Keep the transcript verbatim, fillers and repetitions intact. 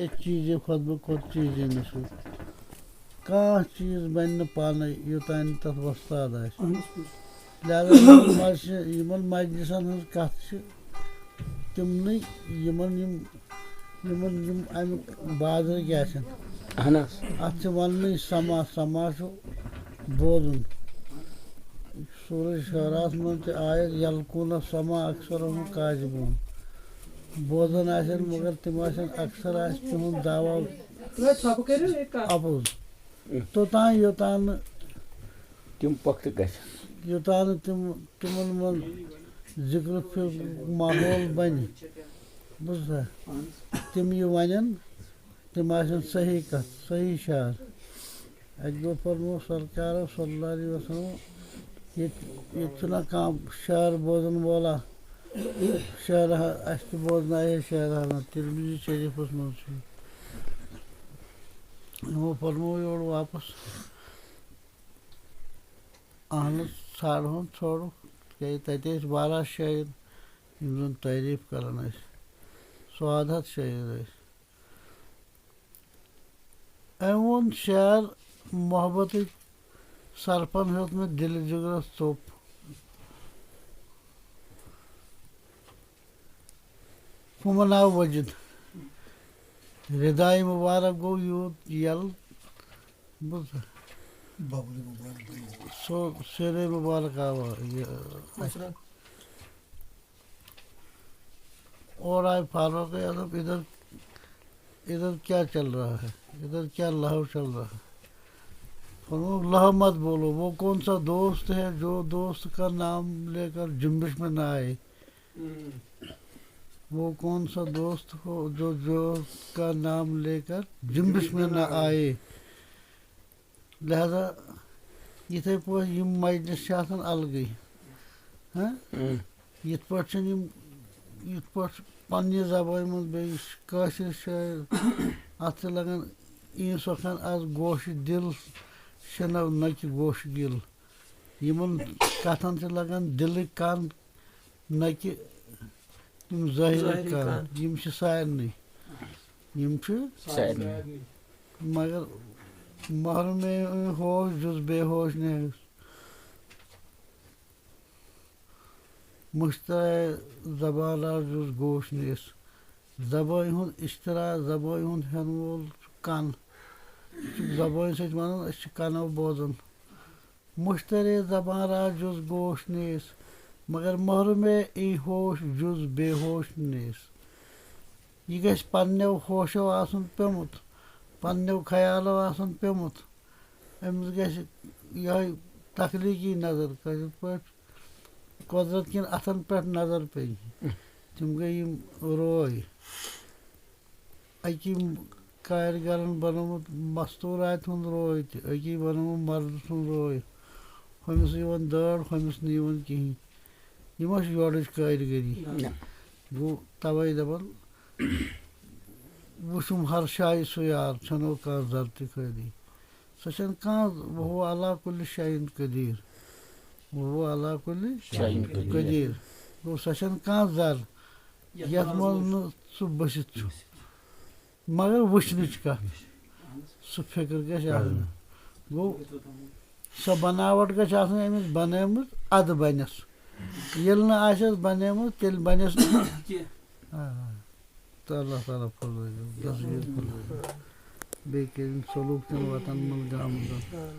چیٖزے خۄطبہٕ کھۄتہٕ چیٖزے نہٕ سُہ۔ کانٛہہ چیٖز بَنہِ نہٕ پانَے، یوٚتام نہٕ تَتھ وۄستاد آسہِ۔ اہن حظ، پوٚز۔ لہذا یِمَن مجلہِ-، یِمَن مجلسَن ہٕنٛز کَتھ چھِ تِمنٕے، یِمَن یِم، یِمَن یِم اَمیُک بازرٕکۍ آسن۔ اہن حظ۔ اَتھ چھِ وَننٕے سما، سما چھُ بوزُن۔ سورہ شعراہَس منٛز تہِ آیت، "یلقون السماع اکثرهم کاذبون"۔ بوزان آسن، مگر تِم آسن اکثر آسہِ تِہُنٛد دعویٰ تُہۍ ژھۄپہٕ کٔرِو یہِ کَتھ۔ اَپُز۔ توٚتام یوٚتام نہٕ تِم پۄختہٕ گژھن۔ یوٚتام نہٕ تِم، تِمن منٛز ذِکرٕ فِکرُک ماحول بنہِ، بوٗزتھا؟ تِم یہِ ونن، تِم آسن صحیح کتھ، صحیح شعر۔ اکہِ دۄہ فرموو سرکارو صلی اللہ علیہ وسلم، ییٚتہِ، ییٚتہِ چھُنہ کانٛہہ شعر بوزن وولا، شعر ہا، اسہِ تہِ بوزنایہِ ہے شعر ہنا، ترمذی شریفس منٛز چھُ۔ یِمو فرموو یورٕ واپس، اہن حظ، ژھانڈہون، ژھانڈو، تِکیازِ تتہِ ٲسۍ واریاہ شٲعر، یِم زن تعریف کران ٲسۍ، سواد حظ شٲعر ٲسۍ۔ أمۍ ووٚن شعر محبتٕکۍ سرپن ہیوٚت مےٚ دِلہِ جِگرس ژوٚپ۔ ہُمن آو وجد۔ رداے مبارک گوٚو یوٗت یَلہٕ، بوٗزتھا؟ ببلِ مبارک۔ سُہ سیرے مبارک آو یہِ۔ اور آئے فاروق اعظم، ادھر، ادھر کیا چل رہا ہے؟ ادھر کیا لہو چل رہا ہے؟ فرمایا، "لہو مت بولو، وہ کون سا دوست ہے جو دوست کا نام لے کر جنبش میں نہ آئے؟ وہ کون سا دوست ہو جو دوست کا نام لے کر جنبش میں نہ آئے؟" لہذا یِتھَے پٲٹھۍ یِم مجلس چھِ آسان الگٕے۔ ہاں؟ اۭں۔ یِتھ پٲٹھۍ چھِنہٕ یِم، یِتھ پٲٹھۍ پنٛنہِ زبٲنۍ منٛز بیٚیہِ کٲشِر شٲعر، اَتھ چھِ لَگان، "اِنسوکھن از گوش دِل شنو نہ کہِ گوش گِل"۔ یِمَن کَتھَن چھِ لَگان دِلٕکۍ کَن، نہ کہِ یِم ظٲہِرٕکۍ ظٲہِرٕکۍ کَن۔ کَن۔ یِم چھِ سارنٕے۔ یِم چھِ سارنٕے۔ مگر محروم ہوش جُز بے ہوش نیس۔ مشترے زبان راز جُز گوش نیس۔ زبٲنۍ ہُنٛد اشترا، زبٲنۍ ہُنٛد ہٮ۪ن وول چھُ کَن۔ یہِ چھُ زبٲنۍ سۭتۍ وَنان، أسۍ چھِ کَنو بوزان۔ مشترے زبان راز جُز گوش نیس، مگر محروم ای ہوش جُز بے ہوش نیس۔ یہِ گژھِ پننیو ہوشو آسُن پیوٚمُت، پننیو خیالو آسُن پیوٚمُت۔ أمِس گژھِ یِہوٚے تخلیٖقی نظر، کٲشِر پٲٹھۍ قۄدرت کٮ۪ن اَتھن پٮ۪ٹھ نظر پیٚیہِ۔ تِم گٔے یِم روے۔ أکی کارِگرن بنومُت مستوٗراتہِ ہُنٛد روے تہِ، أکی بنومُت مردٕ سُنٛد روے۔ ہُمِس یِوان دٲر، ہُمِس نہٕ یِوان کِہیٖنۍ۔ یہِ ما چھِ یورٕچ کارِگٔری؟ نہ۔ گوٚو، توے دَپان، "وُچھُم ہر شایہِ سُہ یار، ژھٮ۪نو کانٛہہ زر تہِ خٲلی۔" سۄ چھَنہٕ کانٛہہ، "وہو علی کُلہِ شایِن قدیٖر۔" وہو علی کُلہِ شایِن قدیٖر۔ قدیٖر۔ گوٚو، سۄ چھَنہٕ کانٛہہ زر، یَتھ یَتھ منٛز منٛز نہٕ سُہ بٔسِتھ چھُ۔ مگر وٕچھنٕچ کَتھ، سُہ فِکر گژھِ آسٕنۍ۔ گوٚو، سۄ بناوٹ گژھِ آسٕنۍ أمِس بنٲومٕژ، اَدٕ بَنٮ۪س۔ ییٚلہِ نہٕ آسٮ۪س بنٲومٕژ، تیٚلہِ بَنٮ۪س نہٕ۔ کینٛہہ۔ آ، تہٕ اللہ تعالیٰ پھٔلٲیِو، دستگیٖر پھٔلٲیِو۔ بیٚیہِ کٔرِن سلوٗک تِم وطن منٛز گامہٕ منٛز۔